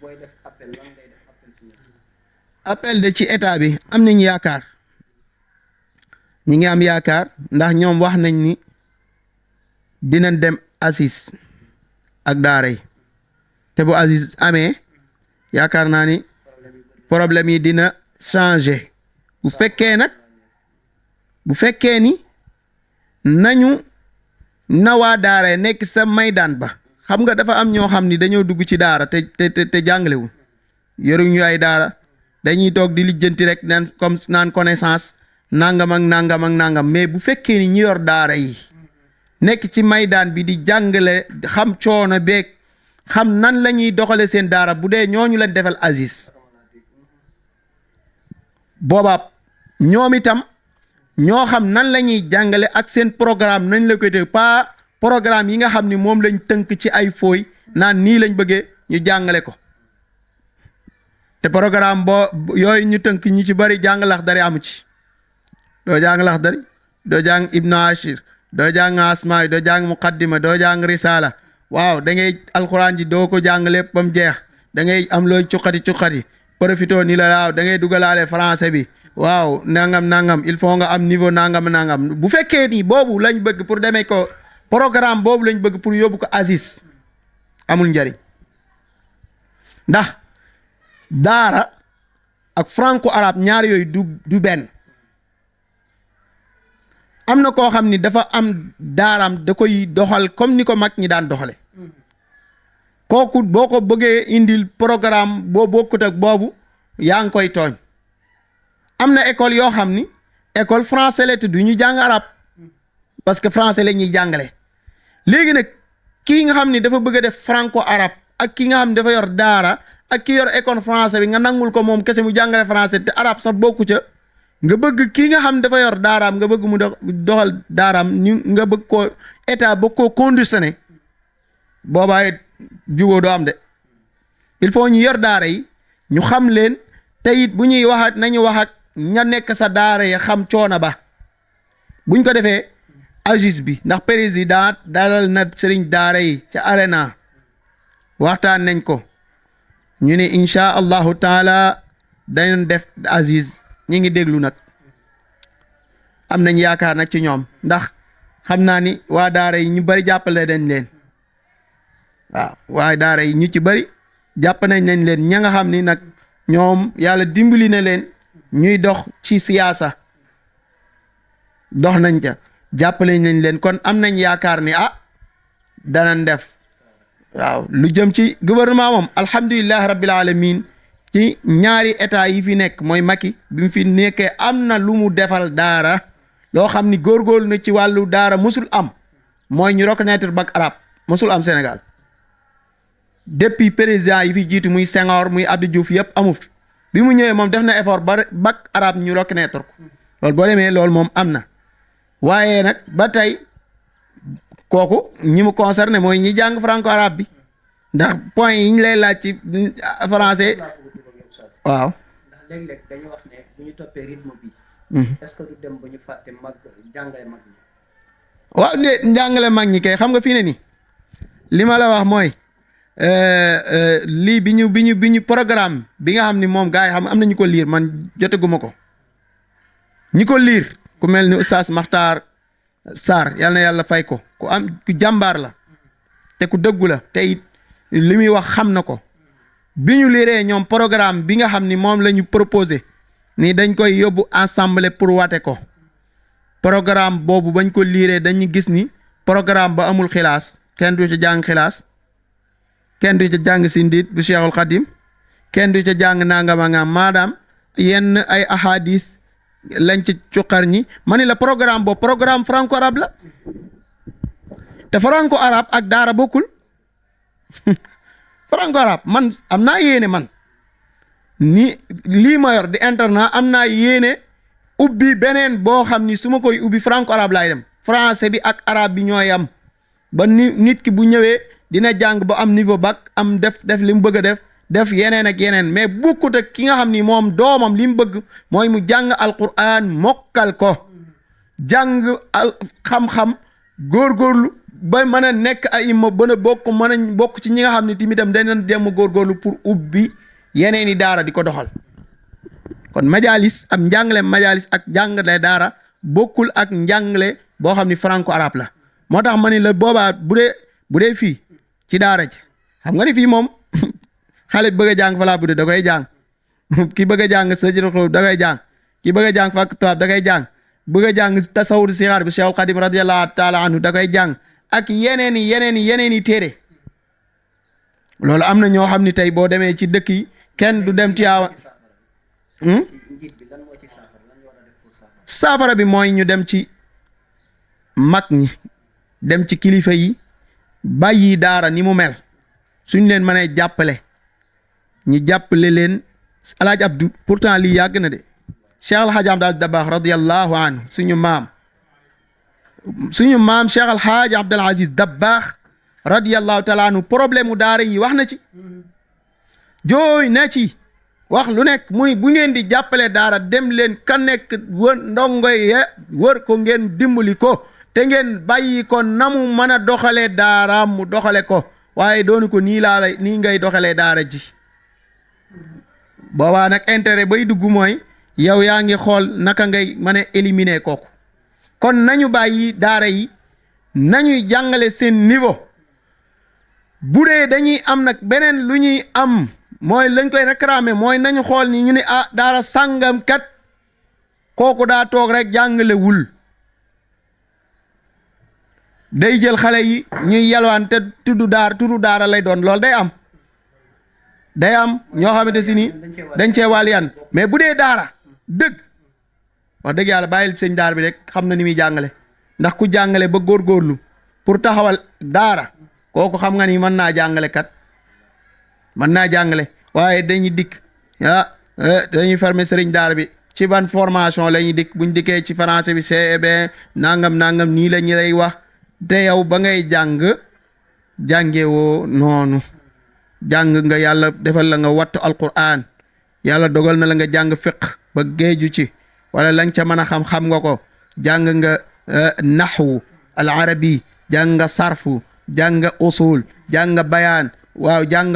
booy def appel lan ngay def appel si ñoom. appel de ci état bi am nañ yaakaar ñi ngi am yaakaar ndax ñoom wax nañ ni dinañ dem assise ak daara yi te bu assise amee yaakaar naa ni problème yi dina changer bu fekkee ni nañu nawaa daara nekk sa maydaan ba xam nga dafa am ñoo xam ni dañoo dugg ci daara te jàngalewul yoruñu ay daara dañuy toog di lijjanti rek naan connaissance nangam ak nangam ak nangam mais bu fekkee ni ñi yor daara yi nekk ci maydaan bi di jàngale xam coono beeg xam nan la ñuy doxale seen daara bu dee ñooñu leen defal Aziz boobaab ñoom itam ñoo xam nan la ñuy jàngale ak seen programme nañ la koy def pas programme yi nga xam ni moom lañ tënk ci ay fooy naan nii lañ bëggee ñu jàngale ko te programme boo yooyu ñu tënk ñi ci bari jàng Laxdari amu ci doo jàng Laxdari doo jàng Ibnu Ashir doo jàng Asmaa doo jàng Muqaddima doo jàng Risaala waaw da ngay alxuraan ji doo ko jàng lépp ba mu jeex da ngay am looy cuqati profito ni la waaw da ngay dugalaale français bi waaw nangam il faut nga am niveau nangam bu fekkee ni boobu lañ bëgg pour demee ko programme boobu lañ bëgg pour yóbbu ko Aziz amul njariñ ndax daara ak franco arabe ñaar yooyu du benn am na koo xam ni dafa am daaraam da koy doxal comme ni ko mag ñi daan doxale kooku boo ko bëggee indil programme boo bokkut ak boobu yaa ngi koy tooñ am na école yoo xam ni école français la te du ñu jàng arab parce que français la ñuy jàngale léegi nag kii nga xam ni dafa bëgg a def franco arabe ak ki nga xam ni dafa yor daara ak ki yor école français bi nga nangul ko moom kese mu jàngale français te arabe sax bokku ca nga bëgg kii nga xam dafa yor daaraam nga bëgg mu doxal daaraam nga bëgg koo état bëgg koo conditionné boobaa jubóo doo am de il faut ñu yor daara yi ñu xam leen te it bu ñuy waxat nañu wax ak ña nekk sa daara yi xam coono ba buñ ko defee Aziz bi ndax président dalal na sëriñ daara yi ca arena waxtaan nañ ko ñu ne incha allahu taala dañu def Aziz ñi ngi déglu nag am nañ yaakaar nag ci ñoom ndax xam naa ni waa daara yi ñu bari jàppale dañ leen waaw waa daara yi ñu ci bari jàpp nañ leen ña nga xam ni nag ñoom yàlla dimbali na leen ñuy dox ci siyaasa dox nañ ca jàppale nañ leen kon am nañ yaakaar ni danañ def waaw lu jëm ci gouvernement moom alhamdulillahi rabbil alamin ci ñaari état yi fi nekk mooy Macky bi mu fi nekkee am na lu mu defal daara loo xam ni góorgóorlu na ci wàllu daara musul am mooy ñu reconnaître bac arabe musul am Sénégal depuis président yi fi jiitu muy Senghor muy Abdou Diouf yëpp amu fi bi mu ñëwee moom def na effort ba bac arabe ñu reconnaître ko loolu boo demee loolu moom am na waaye nag ba tey kooku ñi mu concerné mooy ñi jàng franco arabe bi ndax point yi ñu lay laaj ci français waaw. ndax léeg-léeg dañu wax ne bu ñu toppee rythme bi. est-ce que du dem ba ñu fàtte jàngale mag ñi. waaw njàngale mag ñi kay xam nga fii ne nii li ma la wax mooy lii bi ñu programme bi nga xam ni moom gars yi xam am na ñu ko liir man jotaguma ko ñi ko liir ku mel ni Oustaz Makhtar Sarr yal na yàlla fay ko ku jàmbaar la te ku dëggu la te it li muy wax xam na ko bi ñu liiree ñoom programme bi nga xam ni moom la ñu proposé ni dañ koy yóbbu assemblée pour wate ko programme boobu bañ ko liiree dañu gis ni programme ba amul xilaas kenn du ca jàng xilaas kenn du ca jàng sindiit bu Cheikhul Khadim kenn du ca jàng nangam maadaam yenn ay ahadis lañ ci cuqar ñi ma ni la programme boobu programme franco arabe la te franco arabe ak daara bokkul franco arabe man am naa yéene man ni lii ma yor di internat am naa yéene ubbi beneen boo xam ni su ma koy ubbi franco arabe laay dem français bi ak arabe bi ñooy am ba nit ki bu ñëwee dina jàng ba am niveau bac am def li mu bëgg a def yeneen ak yeneen mais bokkut ak ki nga xam ni moom doomam li mu bëgg mooy mu jàng alquran mokkal ko jàng xam-xam góorgóorlu ba mën a nekk ay imma bën a bokk ci ñi nga xam ne timitam dañ dem góorgóorlu pour ubbi yeneeni daara di ko doxal kon majalis am njàngale majalis ak njàngale daara bokkul ak njàngale boo xam ni franco arabe la moo tax ma ni la boobaa bu dee fii ci daara ji xam nga ni fii moom xale bi bëgg a jàng fa laa budde da koy jàng ki bëgg a jàng sajidul da koy jàng ki bëgg a jàng fàkk tubaab da koy jàng bëgg a jàng tasawur sixaar bi Cheikhul Xadim radiyallahu taala anhu da koy jàng ak yeneeni téere loolu am na ñoo xam ni tey boo demee ci dëkk yi kenn du dem Tiwaawan saafara bi mooy ñu dem ci mag ñi dem ci kilifa yi bàyyi daara ni mu mel suñ leen mënee jàppale ñi jàppale leen alaaj Abdou pourtant lii yàgg na de Cheikh Alhaaj Abdou Dabakh radiyallahu anhu suñu maam Cheikh Alhaaj Abdul Aziz Dabakh radiyallahu taala anhu problème mu daara yi wax na ci jooy na ci wax lu nekk mu ni bu ngeen di jàppale daara dem leen ka nekk wër ndongo ye wër ko ngeen dimbali ko te ngeen bàyyi ko na mu mën a doxalee daaraam mu doxale ko waaye doonu ko nii ngay doxalee daara ji boobaa nag intérêt bay dugg mooy yow yaa ngi xool naka ngay mën a éliminer kooku kon nañu bàyyi daara yi nañuy jàngale seen niveau bu dee dañuy am nag beneen lu ñuy am mooy lañ koy réclamer mooy nañu xool ni ñu ne daara sàngam kat kooku daa toog rek jàngalewul day jël xale yi ñuy yalwaan te tudd daara lay doon loolu day am ñoo xamante si ni dañ cee wàll yan mais bu dee daara dëgg wax dëgg yàlla bàyyil sëñ daara bi rek xam na ni muy jàngale ndax ku jàngale ba góorgóorlu pour taxawal daara kooku xam nga ni mën naa jàngale kat mën naa jàngale waaye dañuy dikk dañuy former sëriñ daara bi ci ban formation la ñuy dikk buñ dikkee ci français bi CEB nangam nii la ñu lay wax te yow ba ngay jàngewoo noonu jàng nga yàlla defal la nga wattu alquran yàlla dogal na la nga jàng fiq ba géeju ci wala lañ ca mën a xam nga ko jàng nga naxwu al arabi jàng nga sarfu jàng nga usul jàng nga bayaan waaw jàng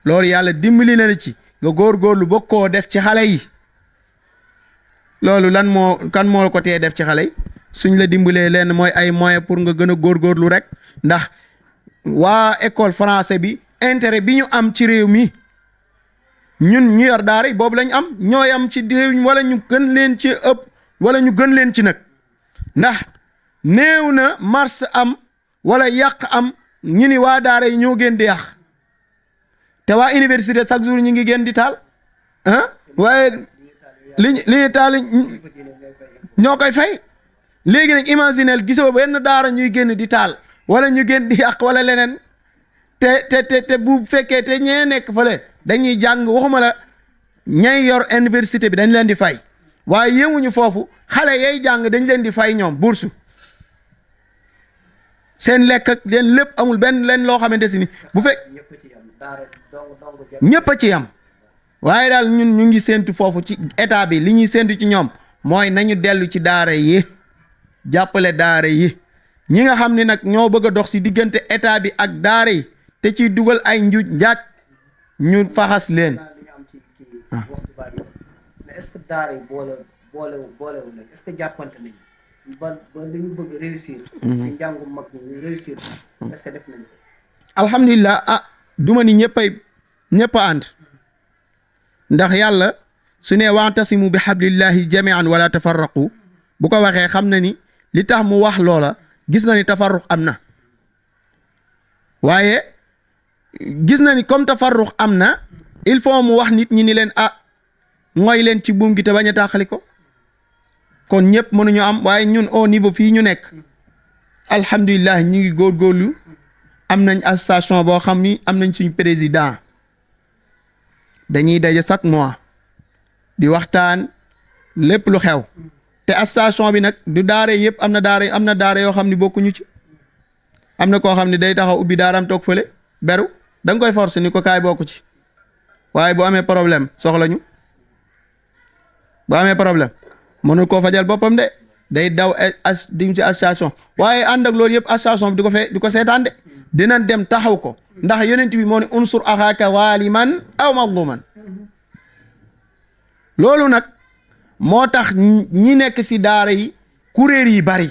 loolu yàlla dimbali na la ci nga góorgóorlu ba koo def ci xale yi loolu kan moo ko tee def ci xale yi suñ la dimbalee leen mooy ay moyen pour nga gën a góorgóorlu rek ndax waa école français bi intérêt bi ñu am ci réew mi ñun ñu yor daara boobu lañ am ñooy am ci réew mi wala ñu gën leen ci ëpp wala ñu gën leen ci nag ndax néew na mars am wala yàq am ñu ni waa daara yi ñoo gën di yàq te waa université chaque jour ñu ngi gën di taal waaye li ñuy taal ñoo koy fay léegi nag imaginel gisoo benn daara ñuy génn di taal wala ñu gën di yàq wala leneen te bu fekkee te ñee nekk fële dañuy jàng waxuma la ñay yor université bi dañ leen di fay waaye yéemuñu foofu xale yay jàng dañ leen di fay ñoom bourse seen lekk ak leen lépp amul benn leen loo xamante si ni bu fekk ñëpp a ci yam waaye daal ñun ñu ngi séentu foofu ci état bi li ñuy séentu ci ñoom mooy nañu dellu ci daara yi jàppale daara yi ñi nga xam ne nag ñoo bëgg a dox si diggante état bi ak daara yi te ciy dugal ay njuuj njaaj ñu faxas leen. mais est-ce que daara yi boolewu leen est-ce que jàppante nañu ba li ñu bëgg réussir. si njàngu mag ñi réussir est-ce que def nañu ko. alhamdulilah duma ni ñëpp a ànd ndax yàlla su ne wa'tasimu bi hablillahi jami'an wala tafarraqu bu ko waxee xam na ni li tax mu wax loola gis na ni tafarruq am na waaye gis na ni comme tafarruq am na il faut mu wax nit ñi ni leen mooy leen ci buum gi te bañ a tàqali ko kon ñëpp mënuñu am waaye ñun au niveau fii ñu nekk alhamdulilah ñu ngi góorgóorlu am nañ association boo xam ni am nañ suñ président dañuy daje chaque mois di waxtaan lépp lu xew te association bi nag du daara yëpp am na daara yoo xam ne bokkuñu ci am na koo xam ne day taxaw ubbi daaram toog fële beru da nga koy forcer ni ko kaay bokku ci waaye bu amee problème soxla ñu bu amee problème mënul koo fajal boppam de day daw dim ci association waaye ànd ak loolu yëpp association bi di ko seetaan de dinañ dem taxaw ko ndax yonent bi moo ne unsur axaaka zaliman aw mazluman loolu nag moo tax ñi nekk si daara yi kuréel yi bari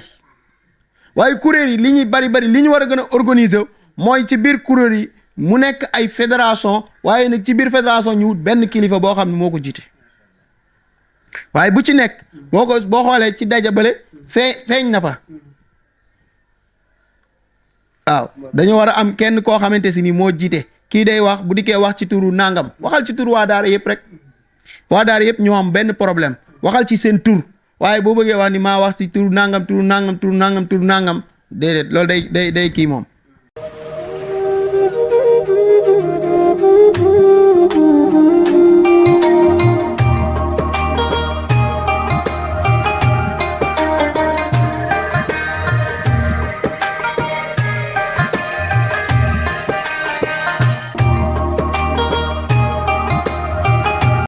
waaye kuréel yi li ñuy bari li ñu war a gën a organiser mooy ci biir kuréel yi mu nekk ay fédération waaye nag ci biir fédération ñu wut benn kilifa boo xam ne moo ko jiite waaye bu ci nekk boo xoolee ci dajabale feeñ na fa waaw dañu war a am kenn koo xamante si ni moo jiite kii day wax bu dikkee wax ci turu nangam waxal ci turu waa daara yëpp rek waa daara yëpp ñoo am benn problème waxal ci seen tur waaye boo bëggee wax ni maa wax ci turu nangam déedéet loolu day kii moom